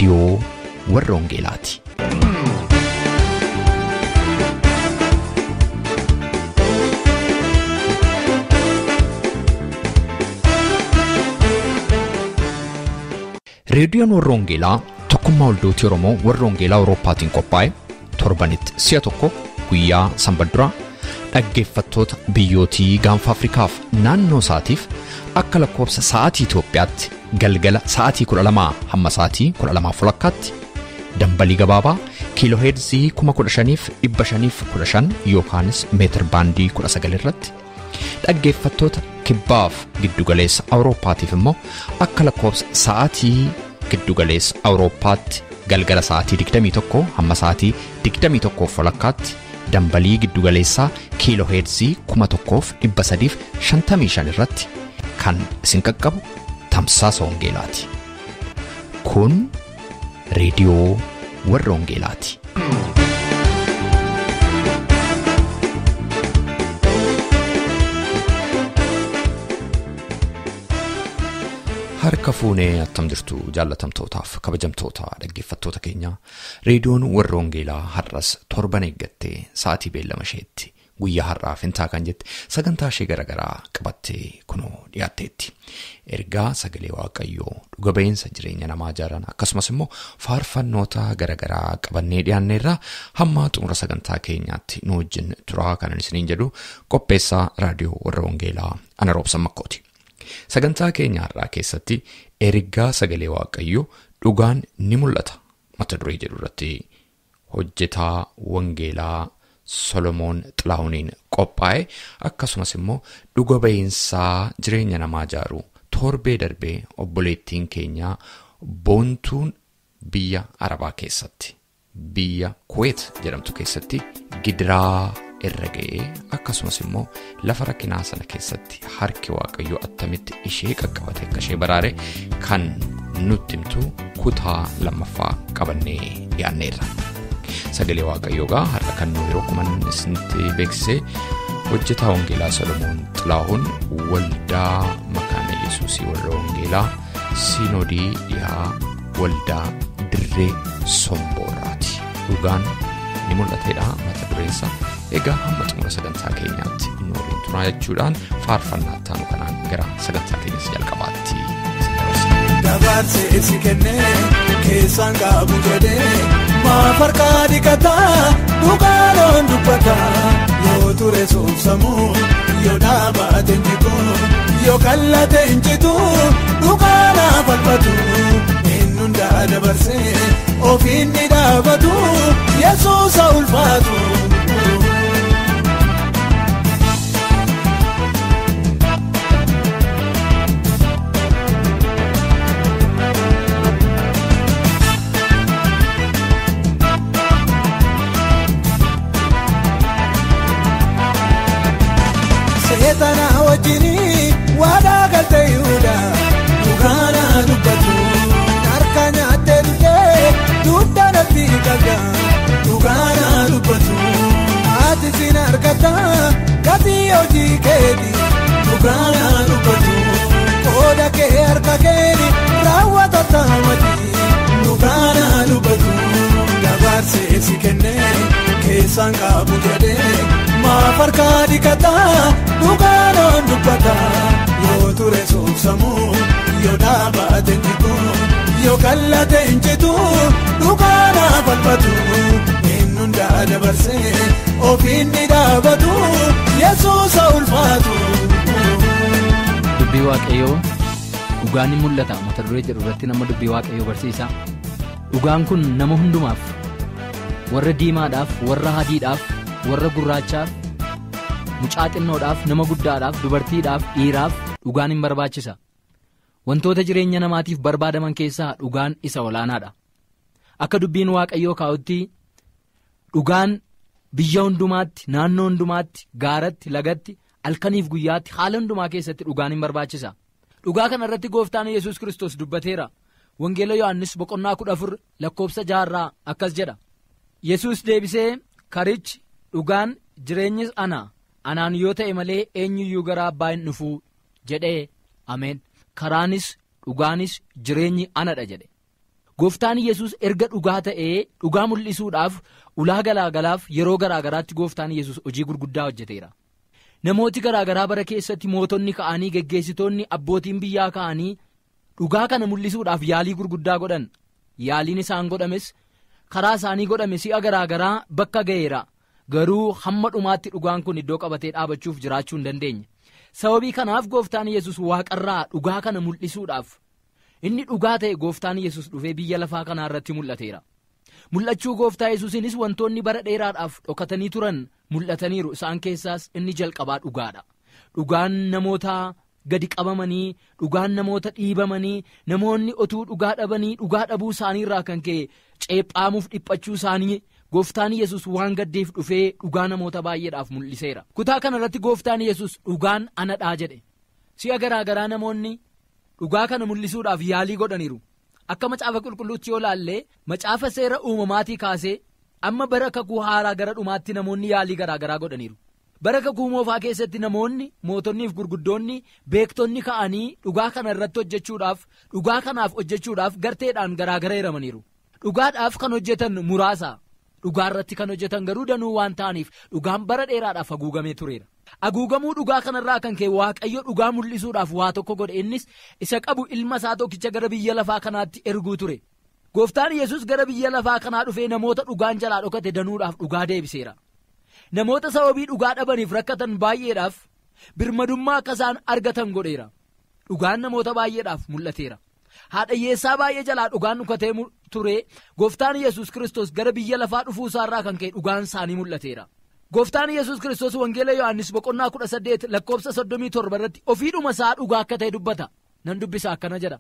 Reediyoo Warra Wangeelaati. Reediyoon Warra Wangeelaa tokkummaa waldootii Oromoo Warra Wangeelaa Awurooppaatiin qophaa'e torbanitti si'a tokko guyyaa sanbata duraa dhaggeeffattoota biyyootii gaanfa Afrikaaf naannoo isaatiif akka lakkoobsa sa'aatii Itoophiyaatti galgala sa'aatii 12 hamma sa'aatii 12:30 dambalii gabaabaa kiilooheerzii 15,515 yookaanis meetir baandii 19 irratti dhaggeeffattoota kibbaaf giddugaleessa Awurooppaatiif immoo akka lakkoobsa sa'aatii giddugaleessa Awurooppaatti galgala sa'aatii 21 hamma sa'aatii 21:30 dambalii giddugaleessaa kiilooheerzii 1355 irratti kan isin qaqqabu tamsaasa wangeelaati. Kun reediyoo warra wangeelaati. Harka fuunee attam jirtu jaallatamtootaaf kabajamtoota dhaggeeffattoota keenya reediyoon warra wangeelaa har'as torban eeggattee sa'aatii beellama isheetti guyyaa har'aaf hin ta'a kan jette sagantaa ishee garaagaraa qabattee kunoo dhiyaatteetti. Ergaa sagalee waaqayyoo dhuga ba'iinsa jireenya namaa ijaaran akkasumas immoo faarfannoota garaagaraa qabannee dhiyaanneerraa hamma xumura sagantaa keenyaatti nu wajjin turaa kanan isiniin jedhu qopheessaa raadiyoo warra wangeelaa ana Roobsan Makkooti. Sagantaa keenya har'aa keessatti ergaa sagalee waaqayyoo dhugaan ni mul'ata mata duree jedhu irratti hojjetaa wangeelaa Solomoon Xilaahuniin qophaa'e akkasumas immoo dhuga ba'iinsaa jireenya namaa ijaaru torbee darbee obboleettiin keenyaa boontuun biyya Arabaa keessatti biyya Kuweet jedhamtu keessatti gidiraa irra ga'ee akkasumas immoo lafa rakkinaa sana keessatti harki waaqayyoo attamitti ishee qaqqabate akka ishee baraare kan nutti himtu kutaa lammaffaa qabannee dhiyaanneerra. Sagalee waaqayyoo gaa har'a kan nu yeroo kuman isinitti beeksisee hojjetaa wangeelaa Solomoon Xilaahun waldaa makaana Yesuusii warra wangeelaa Sinoodii dhiyaa waldaa Dirree Sombooraati. Dhugaan ni mul'atedha mata dureensa. Egaa hamma xumura sagantaa keenyaatti nu waliin turaa jechuudhaan faarfannaa taanu kanaan gara sagantaa keenyas jalqabaatti isin dabarsina. Dabarsee si kennee keessaan qabu jedhee maaf harkaa dhiqataa dhugaadhaan dubbataa yoo ture soobsamuu yoo dhaabate injitu yoo kallate injitu dhugaadhaan falfatu inni hundaa dabarsee ofiin ni dhaabatu Yesuusa ulfaatu. Seetana wajjini waadaa galtee Yihudaa dhugaana dubbatu harka nyaattee dhugee dugda natti qabda dhugaana dubbatu ati sin argata gatii hojii keeti dhugaana dubbatu qooda kee harka keeni raawwata taamati dhugaana dubbatu dabarsee si kennee keessaan qabu jedhee. Maaf harkaa dhiqataa dhugaadhaan dubbataa yoo ture soobsamuu yoo dhaabate injitu yoo kallate injitu dhugaadhaan falfatu inni hundaa dabarsee ofiin ni dhaabatu Yesuusa ulfaatu. Dubbii Waaqayyoo dhugaan ni mul'ata mata duree jedhu irratti nama dubbii Waaqayyoo barsiisa. Dhugaan kun nama hundumaaf warra diimaadhaaf warra adiidhaaf. Warra gurraachaaf mucaa xinnoodhaaf nama guddaadhaaf dubartiidhaaf dhiiraaf dhugaan hin barbaachisa. Wantoota jireenya namaatiif barbaadaman keessaa dhugaan isa olaanaadha. Akka dubbiin Waaqayyoo kaa'utti dhugaan biyya hundumaatti naannoo hundumaatti gaaratti lagatti halkaniif guyyaatti haala hundumaa keessatti dhugaan hin barbaachisa. Dhugaa kana irratti gooftaan Yesuus Kiristoos dubbateera. Wangeela Yohaannis boqonnaa 14 lakkoofsa 6 akkas jedha. Yesuus deebisee karichi dhugaan jireenyis ana anaan yoo ta'e malee eenyuyyuu gara abbaa hin dhufuu jedhee ameen. Karaanis dhugaanis jireenyi anadha jedhe. Gooftaan Yesuus erga dhugaa ta'ee dhugaa mul'isuudhaaf ulaa garaagaraaf yeroo garaagaraatti gooftaan Yesuus hojii gurguddaa hojjeteera. Namooti garaagaraa bara keessatti mootonni ka'anii geggeessitoonni abbootiin biyyaa ka'anii dhugaa kana mul'isuudhaaf yaalii gurguddaa godhan. Yaaliin isaan godhames karaa isaanii godhame si'a garaagaraa bakka ga'eera. Garuu hamma dhumaatti dhugaan kun iddoo qabatee dhaabachuuf jiraachuu hin dandeenye. Sababii kanaaf gooftaan Yesuus waaqarraa dhugaa kana mul'isuudhaaf inni dhugaa ta'e gooftaan Yesuus dhufee biyya lafaa kanaa irratti mul'ateera. Mul'achuu gooftaa Yesuusiinis wantoonni bara dheeraadhaaf dhokatanii turan mul'ataniiru. Isaan keessaas inni jalqabaa dhugaadha. Dhugaan namoota gadi qabamanii, dhugaan namoota dhiibamanii, namoonni otuu dhugaa dhabanii dhugaa dhabuu isaanii irraa kan ka'e ceephaamuuf dhiphachuu isaanii gooftaan Yesuus waan gaddeef dhufee dhugaa namoota baay'eedhaaf mul'iseera. Kutaa kana irratti gooftaan Yesuus dhugaan anadhaa jedhe. Si'a garaagaraa namoonni dhugaa kana mul'isuudhaaf yaalii godhaniiru. Akka macaafa qulqulluutti yoo laallee macaafa seera uumamaatii kaasee amma bara kakuu haaraa gara dhumaatti namoonni yaalii garaagaraa godhaniiru. Bara kakuu moofaa keessatti namoonni mootonniif gurguddoonni beektonni ka'anii dhugaa kana irratti hojjechuudhaaf dhugaa kanaaf hojjechuudhaaf garteedhaan garaagara hiramaniiru. Dhugaadhaaf kan hojjetan muraasa. Dhugaa irratti kan hojjetan garuu danuu waan ta'aniif dhugaan bara dheeraadhaaf haguugamee tureera. Haguugamuu dhugaa kanarraa kan ka'e Waaqayyo dhugaa mul'isuudhaaf waa tokko godhe. Innis isa qabu ilma isaa tokkicha gara biyya lafaa kanaatti erguu ture. Gooftaan Yesuus gara biyya lafaa kanaa dhufee namoota dhugaan jalaa dhokate danuudhaaf dhugaa deebiseera. Namoota sababii dhugaa dhabaniif rakkatan baay'eedhaaf birmadummaa akka isaan argatan godheera. Dhugaan namoota baay'eedhaaf mul'ateera. Haadha hiyyeessaa baay'ee jalaa dhugaan dhokatee ture. Gooftaan Yesuus Kiristoos gara biyya lafaa dhufuu isaarraa kan ka'e dhugaan isaanii mul'ateera. Gooftaan Yesuus Kiristoos Wangeela Yohaannis boqonnaa 18 lakkoofsa 37 irratti ofiidhuma isaa dhugaa akka ta'e dubbata. Nan dubbisa akkana jedha.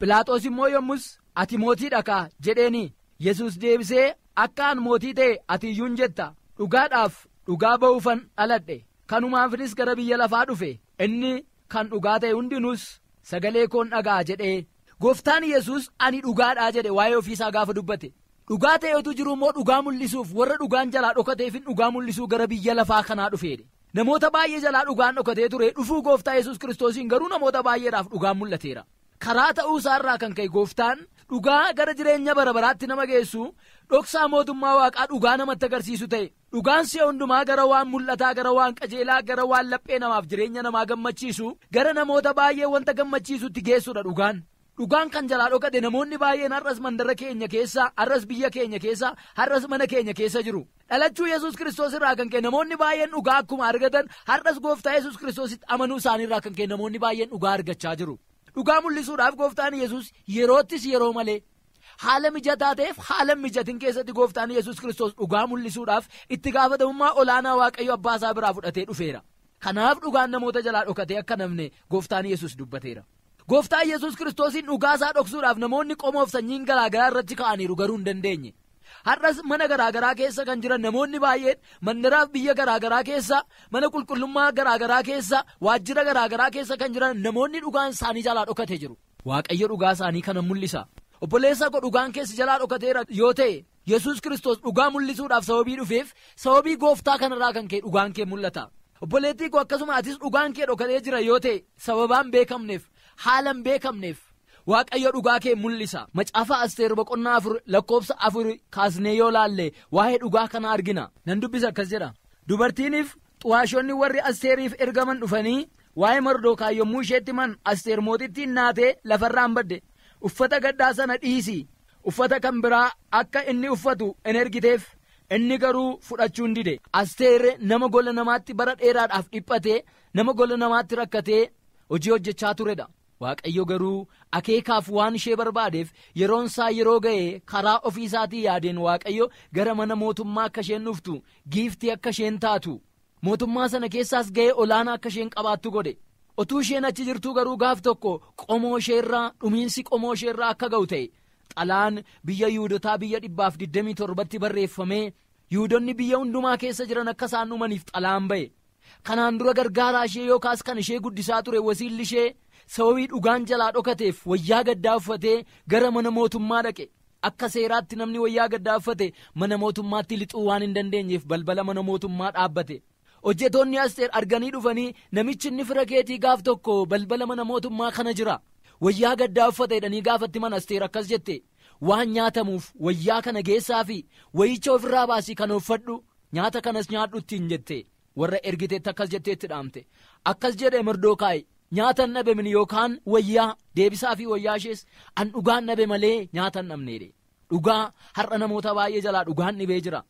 Philaaxoos immoo yommus ati mootiidha kaa jedheeni. Yesuus deebisee akka an mootii ta'e ati iyyuu hin jetta. Dhugaadhaaf dhugaa ba'uufan dhaladhe. Kanumaafis gara biyya lafaa dhufe. Inni kan dhugaa ta'e hundinuus sagalee koon dhaga'a jedhee. Gooftaan Yesuus ani dhugaadhaa jedhe waa'ee ofiisaa gaafa dubbate. Dhugaa ta'etu jiru immoo dhugaa mul'isuuf warra dhugaan jalaa dhokateefin dhugaa mul'isuu gara biyya lafaa kanaa dhufeedhe. Namoota baay'ee jalaa dhugaan dhokatee ture dhufuu gooftaa Yesuus Kiristoosiin garuu namoota baay'eedhaaf dhugaan mul'ateera. Karaa ta'uu isaarraa kan ka'e gooftaan dhugaa gara jireenya bara baraatti nama geessu dhoksaa mootummaa waaqaa dhugaa namatti agarsiisu ta'e. Dhugaan si'a hundumaa gara waan mul'ataa, gara waan qajeelaa, gara waan laphee namaaf jireenya namaa gammachiisu, gara namoota baay'ee wanta gammachiisutti geessudha dhugaan. Dhugaan kan jalaa dhokate namoonni baay'een har'as mandara keenya keessa, har'as biyya keenya keessa, har'as mana keenya keessa jiru. Dhalachuu Yesuus Kiristoos irraa kan ka'e namoonni baay'een dhugaa akkuma argatan har'as gooftaa Yesuus Kiristoositti amanuu isaanii irraa kan ka'e namoonni baay'een dhugaa argachaa jiru. Dhugaa mul'isuudhaaf gooftaan Yesuus yeroottis yeroo malee haala mijataa ta'eef haala mijatin keessatti gooftaan Yesuus Kiristoos dhugaa mul'isuudhaaf itti gaafatamummaa olaanaa Waaqayyo abbaa isaa biraa fudhatee dhufeera. Kanaaf dhugaan namoota jalaa dhokatee akka namne gooftaan Yesuus dubbateera. Gooftaan Yesuus Kiristoosiin dhugaa isaa dhoksuudhaaf namoonni qomoof sanyiin garaagaraa irratti ka'aniiru garuu hin dandeenye. Har'as mana garaagaraa keessa kan jiran namoonni baay'een mandaraaf biyya garaagaraa keessa, mana qulqullummaa garaagaraa keessa, waajjira garaagaraa keessa kan jiran namoonni dhugaan isaanii jalaa dhokatee jiru. Waaqayyo dhugaa isaanii kana mul'isa. Obboleessa koo dhugaan keessi jalaa dhokateera yoo ta'e Yesuus Kiristoos dhugaa mul'isuudhaaf sababii dhufeef sababii gooftaa kanarraa kan ka'e dhugaan kee mul'ata. Obboleettii koo akkasuma atis dhugaan kee dhokatee jira yoo ta'e sababaan beekamneef haalan beekamneef Waaqayyo dhugaa kee mul'isa. Macaafa Asteer boqonnaa 4 lakkoofsa 4 kaasnee yoo laalle waa'ee dhugaa kana argina. Nan dubbisa akkas jedha. Dubartiiniif xuwaashonni warri Asteeriif ergaman dhufanii waa'ee Mordookaay yommuu isheetti himan Asteer mootittiin naatee lafarraan badde. Uffata gaddaa sana dhiisi. Uffata kan biraa akka inni uffatu in ergiteef inni garuu fudhachuu hin dide. Asteer nama gola namaatti bara dheeraadhaaf dhiphatee nama gola namaatti rakkatee hojii hojjechaa turedha. Waaqayyo garuu akeekaaf waan ishee barbaadeef yeroon isaa yeroo ga'e karaa ofii isaatii yaadeen Waaqayyo gara mana mootummaa akka isheen dhuftu giiftii akka isheen taatu mootummaa sana keessaas ga'ee olaanaa akka isheen qabaattu godhe. Otuu isheen achi jirtuu garuu gaaf tokko qomoo isheerraa dhumiinsi qomoo isheerraa akka ga'u ta'e. Xalaan biyya Yihuudotaa biyya 127tti barreeffamee Yihuudonni biyya hundumaa keessa jiran akka isaan dhumaniif xalaan ba'e. Kanaan dura gargaaraa ishee yookaas kan ishee guddisaa ture wasiilli ishee sababii dhugaan jalaa dhokateef wayyaa gaddaa uffatee gara mana mootummaa dhaqe. Akka seeraatti namni wayyaa gaddaa uffate mana mootummaatti lixuu waan hin dandeenyeef balbala mana mootummaa dhaabbate. Hojjetoonni Asteer arganii dhufanii namichi inni fira keetii gaaf tokko balbala mana mootummaa kana jira. Wayyaa gaddaa uffate jedhanii gaafatti mana Asteer akkas jette. Waan nyaatamuuf wayyaa kana geessaa fi wayicha ofirraa baasii kan uffadhu nyaata kanas nyaadhu ittiin jette. Warra ergiteetti akkas jetteetti dhaamte. Akkas jedhe Mordokaayi, nyaata hin dhabe yookaan wayyaa deebisaa fi wayyaa ishees an dhugaan dhabe malee nyaata hin dhabneedhe. Dhugaa har'a namoota baay'ee jalaa dhugaan dhibee jira.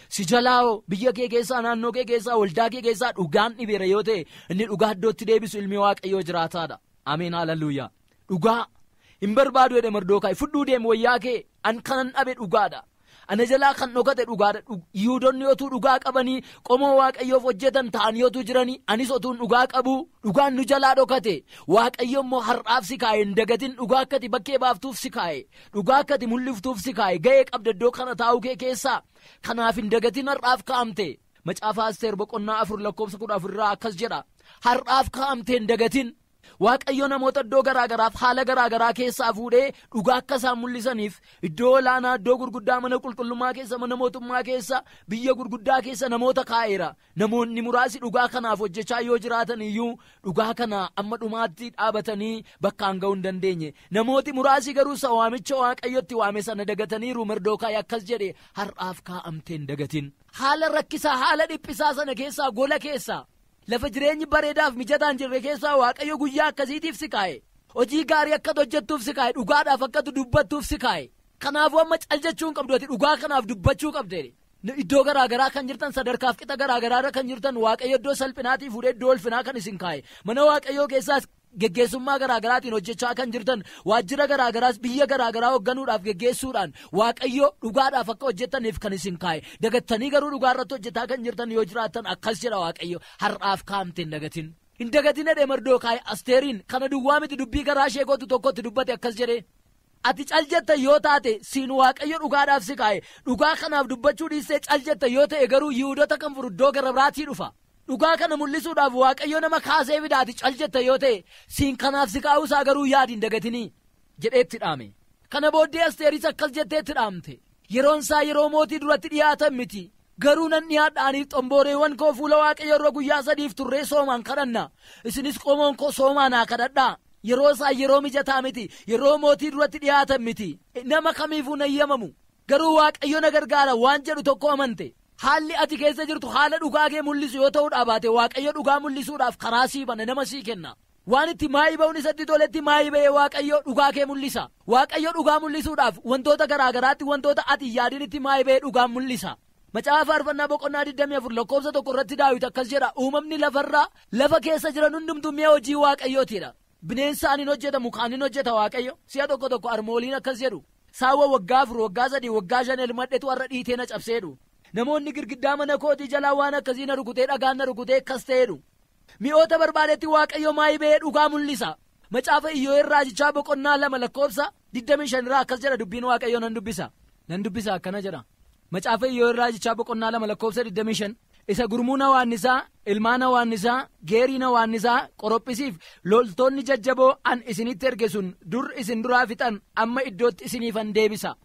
Si jalaa'oo biyya kee keessaa, naannoo kee keessaa, waldaa kee keessaa dhugaan dhibeera yoo ta'e inni dhugaa iddootti deebisu ilmi Waaqayyoo jiraataadha. Ameen, hallelujaa. Dhugaa hin barbaadu jedhe Mordokaayi, fudhuu deemu wayyaa kee, an kanan dhabe dhugaadha. Ana jalaa kan dhokate dhugaadha. Yihudoonni otuu dhugaa qabanii qomoo Waaqayyoof hojjetan ta'anii otuu jiranii anis otuun dhugaa qabu dhugaan nu jalaa dhokate. Waaqayyo immoo har'aaf si kaa'e, hin dagatin. Dhugaa akkati bakkee baaftuuf si kaa'e, dhugaa akkati mul'iftuuf si kaa'e, ga'ee qabda iddoo kana taa'uu kee keessaa. Kanaaf hin dagatin, har'aaf kaa'amte. Macaafa Asteer boqonnaa 4 lakkoofsa 14 irraa akkas jedha, har'aaf kaa'amte hin dagatin. Waaqayyo namoota iddoo garaagaraaf haala garaagaraa keessaa fuudhee dhugaa akka isaan mul'isaniif iddoo olaanaa, iddoo gurguddaa, mana qulqullummaa keessa, mana mootummaa keessa, biyya gurguddaa keessa namoota kaa'eera. Namoonni muraasi dhugaa kanaaf hojjechaa yoo jiraatan iyyuu dhugaa kana amma dhumaatti dhaabatanii bakkaan ga'uu hin dandeenye. Namooti muraasi garuu isa waamicha Waaqayyotti waame sana dagataniiru. Mordokaayi akkas jedhe, har'aaf kaa'amte hin dagatin. Haala rakkisaa, haala dhiphisaa sana keessaa, gola keessaa, lafa jireenyi bareedaaf mijataan jirre keessaa Waaqayyo guyyaa akkasiitiif si kaa'e. Hojii gaarii akka hojjettuuf si kaa'e, dhugaadhaaf akka dubbattuuf si kaa'e. Kanaafuu amma cal jechuu hin qabdu, ati dhugaa kanaaf dubbachuu qabde. Iddoo garaagaraa kan jirtan, sadarkaaf qixa garaagaraarra kan jirtan, Waaqayyo iddoo salphinaatii fuudhee iddoo ulfinaa kan isin kaa'e. Mana Waaqayyoo keessaas geggeessummaa garaagaraatiin hojjechaa kan jirtan, waajjira garaagaraas biyya garaagaraa hoogganuudhaaf geggeessuudhaan Waaqayyo dhugaadhaaf akka hojjetaniif kan isin kaa'e. Dagattanii garuu dhugaa irratti hojjetaa kan jirtan yoo jiraattan akkas jedha Waaqayyo, har'aaf kaa'amte hin dagatin. Hin dagatin jedhe Mordokaayi Asteeriin. Kana duwwaa miti, dubbii garaa ishee gootu tokkotti dubbate akkas jedhe, ati cal jetta yoo taate siin Waaqayyo dhugaadhaaf si kaa'e. Dhugaa kanaaf dubbachuu dhiistee cal jetta yoo ta'e garuu Yihudoota kan furu iddoo gara biraatii dhufa. Dhugaa kana mul'isuudhaaf Waaqayyo nama kaasee fidaati cal jetta yoo ta'e siin kanaaf si kaa'uusaa garuu yaadi hin dagatinii jedheetti dhaame. Kana booddee Asteeris akkas jetteetti dhaamte, yeroon isaa yeroo mootii duratti dhiyaatan miti, garuu nan dhiyaadhaaniif xombooreewwan koo fuula Waaqayyo irra guyyaa 3 turree soomaan kadhanna, isinis qomoon koo soomaan haa kadhadhaa. Yeroo isaa yeroo mijataa miti, yeroo mootii duratti dhiyaatan miti, nama kamiifuu nayyamamu, garuu Waaqayyo na gargaara waan jedhu tokko amante. Haalli ati keessa jirtu haala dhugaa kee mul'isu yoo ta'uu dhabaate Waaqayyo dhugaa mul'isuudhaaf karaa sii bana, nama sii kenna. Waan itti maayii ba'uun isatti toletti maayii ba'ee Waaqayyo dhugaa kee mul'isa. Waaqayyo dhugaa mul'isuudhaaf wantoota garaagaraatti, wantoota ati yaadin itti maayii ba'ee dhugaa mul'isa. Macaafa Faarfannaa boqonnaa 24 lakkoofsa 1 irratti Daawit akkas jedha, uumamni lafarraa lafa keessa jiran hundumtuu mi'a hojii Waaqayyootiidha. Bineensaan hin hojjeta, mukaan hin hojjeta Waaqayyo. Si'a tokko tokko armooliin akkas jedhu, saawwa waggaa 4, waggaa 3, waggaa 5 elmadhetu har'a dhiitee na cabseedhu. Namoonni girgiddaa mana kootii jalaa waan akkasii na rukutee, dhagaan na rukutee akkas ta'eedhu. Mi'oota barbaadetti Waaqayyo maayii ba'ee dhugaa mul'isa. Macaafa Iyyoo'el raajichaa boqonnaa 2 lakkoofsa 25 irraa akkas jedha dubbiin Waaqayyoo, nan dubbisa. Nan dubbisa akkana jedha. Macaafa Iyyoo'el raajichaa boqonnaa 2 lakkoofsa 25, isa gurmuun hawaannisaa, ilmaan hawaannisaa, geeriin hawaannisaa, qorophisiif loltoonni jajjaboo an isinitti erge sun dur isin duraa fixan amma iddootti isiniifan deebisa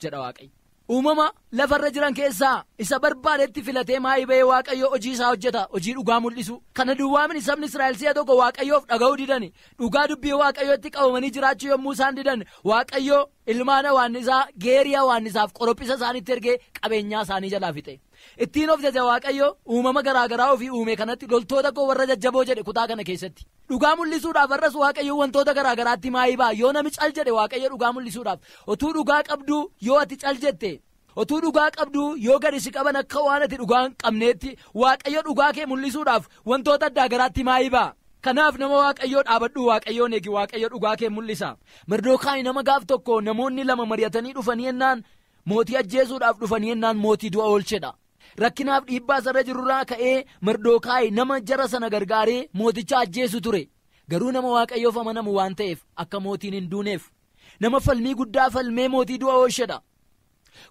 jedha Waaqayyo. Uumama lafarra jiran keessaa isa barbaadetti filatee maayii ba'ee Waaqayyo hojii isaa hojjeta, hojii dhugaa mul'isu. Kana duwwaamni sabni Israa'el si'a tokko Waaqayyoof dhaga'uu didani, dhugaa dubbii Waaqayyootti qabamanii jiraachuu yommuu isaan didan, Waaqayyo ilmaan hawaannisaa, geerii hawaannisaaf qorophisa isaanitti ergee qabeenyaa isaanii jalaa fixe. Ittiin of jaja Waaqayyo uumama garaagaraa ofii uume kanatti loltoota koo warra jajjaboo jedhe kutaa kana keessatti. Dhugaa mul'isuudhaaf har'as Waaqayyo wantoota garaagaraatti maayii ba'a. Yoo nami cal jedhe Waaqayyo dhugaa mul'isuudhaaf, otuu dhugaa qabduu yoo ati cal jette, otuu dhugaa qabduu yoo gadi si qaban akka waan ati dhugaa hin qabneetti, Waaqayyo dhugaa kee mul'isuudhaaf wantoota addaa garaatti maayii ba'a. Kanaaf nama Waaqayyoo dhaabadhu, Waaqayyoon eegi, Waaqayyo dhugaa kee mul'isa. Mordokaayi nama gaaf tokko namoonni lama mari'atanii dhufanii ennaan mootii ajjeesuudhaaf dhufanii ennaan mootii du'a oolchedha. Rakkinaaf dhiibbaa sarara jirurraa ka'ee Mordokaayi nama jara sana gargaaree mooticha ajjeesu ture. Garuu nama Waaqayyoof amanamu waan ta'eef akka mootiin hin duuneef nama falmii guddaa falmee mootii du'a oolchedha.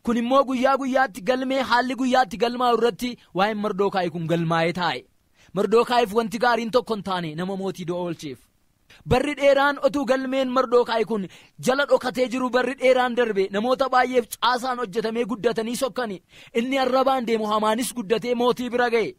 Kun immoo guyyaa guyyaatti galmee haalli guyyaatti galmaa'u irratti waa'een Mordokaayi kun galmaa'ee taa'e. Mordokaayiif wanti gaariin tokko hin taane nama mootii du'a oolcheef. Barri dheeraan otuu galmeen Mordokaayi kun jala dhokatee jiru barri dheeraan darbe namoota baay'eef caasaan hojjetamee guddatanii sokkani. Inni arrabaan deemu Hamaanis guddatee mootii bira ga'e.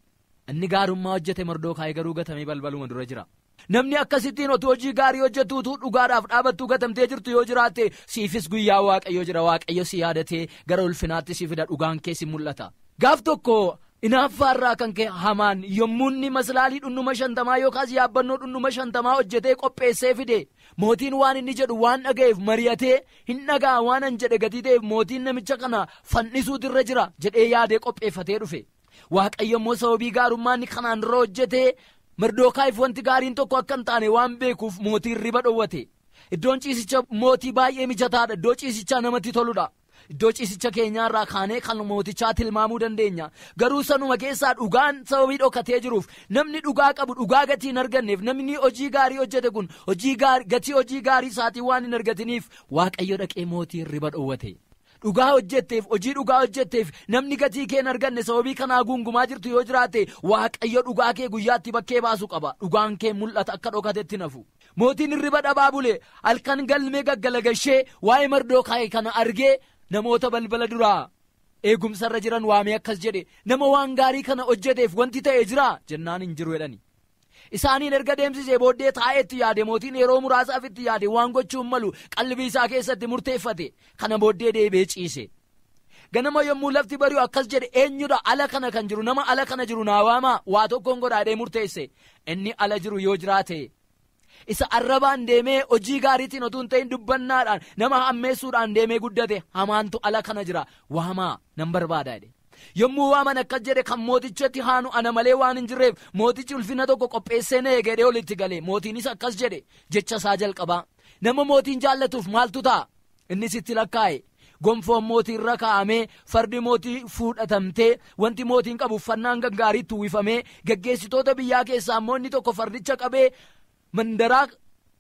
Inni gaarummaa hojjete Mordokaayi garuu gatamee balbaluma dura jira. Namni akkasittiin otuu hojii gaarii hojjetuutu dhugaadhaaf dhaabattuu gatamtee jirtu yoo jiraatte siifis guyyaa Waaqayyo jira. Waaqayyo si yaadatee gara ulfinaatti si fida, dhugaan kee si mul'ata. Gaaf tokko inaaffaarraa kan ka'e Hamaan yommuu inni maslaalii dhundhuma 50 yookaas yaabbannoo dhundhuma 50 hojjetee qopheessee fide, mootiin waan inni jedhu waan dhaga'eef mari'atee hin dhagaa waan an jedhe gatii ta'eef mootiin namicha kana fannisuutu irra jira jedhee yaadee qopheeffatee dhufe. Waaqayyo immoo sababii gaarummaa inni kanaan dura hojjetee Mardokaayiif wanti gaariin tokko akka hin taane waan beekuuf mootiin riba dhowwate. Iddoon ciisicha mootii baay'ee mijataadha. Iddoo ciisichaa namatti toludha. Iddoo ciisicha keenyaarraa kaanee kan mootichaa tilmaamuu dandeenya. Garuu sanuma keessaa dhugaan sababii dhokatee jiruuf namni dhugaa qabu dhugaa gatii hin arganneef, namni hojii gaarii hojjete kun gatii hojii gaarii isaatii waan hin argatiniif Waaqayyo dhaqee mootiin riba dhowwate. Dhugaa hojjetteef, hojii dhugaa hojjetteef namni gatii kee hin arganne sababii kanaa guungumaa jirtu yoo jiraate Waaqayyo dhugaa kee guyyaatti bakkee baasu qaba. Dhugaan kee mul'ata akka dhokatetti nafu. Mootiin hirriba dhabaa bule halkan galmee gaggalagashee waa'ee Mardokaayi kana argee namoota balbala duraa eegumsarra jiran waamee akkas jedhe, nama waan gaarii kana hojjeteef wanti ta'e jira jennaan hin jiru jedhani. Isaaniin erga deemsisee booddee taa'eetti yaade. Mootiin yeroo muraasaaf itti yaade waan gochuun malu qalbii isaa keessatti murteeffate. Kana booddee deebi'ee ciise. Ganama yommuu lafti bari'u akkas jedhe, eenyudha ala kana kan jiru? Nama ala kana jiru naa waamaa, waa tokkoon godhaadhee murteesse. Inni ala jiru yoo jiraate isa arrabaan deemee hojii gaariitiin otuu hin ta'in dubbannaadhaan nama hammeessuudhaan deemee guddate Hamaantu ala kana jira, waamaa nan barbaada jedhe. Yommuu waaman akkas jedhe, kan mootichatti haanu ana malee waan hin jirreef mootichi ulfina tokko qopheessee na eegee olitti gale. Mootiinis akkas jedhe jecha isaa jalqabaa, nama mootiin jaallatuuf maaltu ta'a? Innis itti lakkaa'e. Gonfoon mootii irra kaa'amee, fardi mootii fuudhatamtee, wanti mootiin qabu uffannaan gaggaariitti uwwifamee, geggeessitoota biyyaa keessaa immoo inni tokko fardicha qabee mandaraa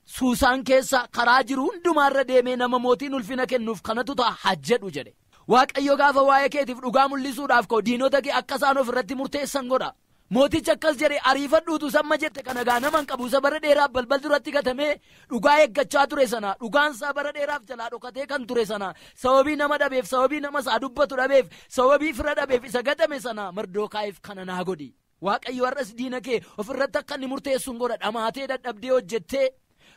Suusaan keessa karaa jiru hundumaarra deemee nama mootiin ulfina kennuuf kanatu ta'a haa jedhu jedhe. Waaqayyo gaafa waa'ee keetiif dhugaa mul'isuudhaaf koo diinota kee akka isaan ofirratti murteessan godha. Mootichi akkas jedhe, ariifadhuutu samma jette kana gaa nama hin qabu, isa bara dheeraaf balbal duratti gatamee dhugaa eeggachaa ture sana, dhugaan isaa bara dheeraaf jalaa dhokatee kan ture sana, sababii nama dhabeef, sababii nama isaa dubbatu dhabeef, sababii fira dhabeef isa gatame sana Mardokaayiif kana naa godhi. Waaqayyo har'as diina kee ofirratti akka inni murteessuun godha. Dhamaatee dadhabdee hojjettee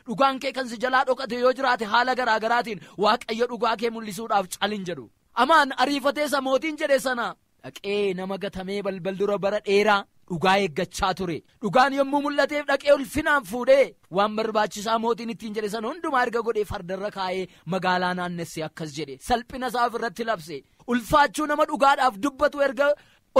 dhugaan kee kan si jalaa dhokate yoo jiraate haala garaa garaatiin Waaqayyo dhugaa kee mul'isuudhaaf calin jedhu. Amaan ariifatee isa mootiin jedhe sana dhaqee nama gatamee balbal dura bara dheeraa dhugaa eeggachaa ture. Dhugaan yommuu mul'ateef dhaqee ulfinaan fuudhee waan barbaachisaa mootiin ittiin jedhe sana hundumaa erga godhee fardarra kaa'ee magaalaa naannessee akkas jedhe. Salphina isaa ofirratti labse. Ulfaachuu nama dhugaadhaaf dubbatu erga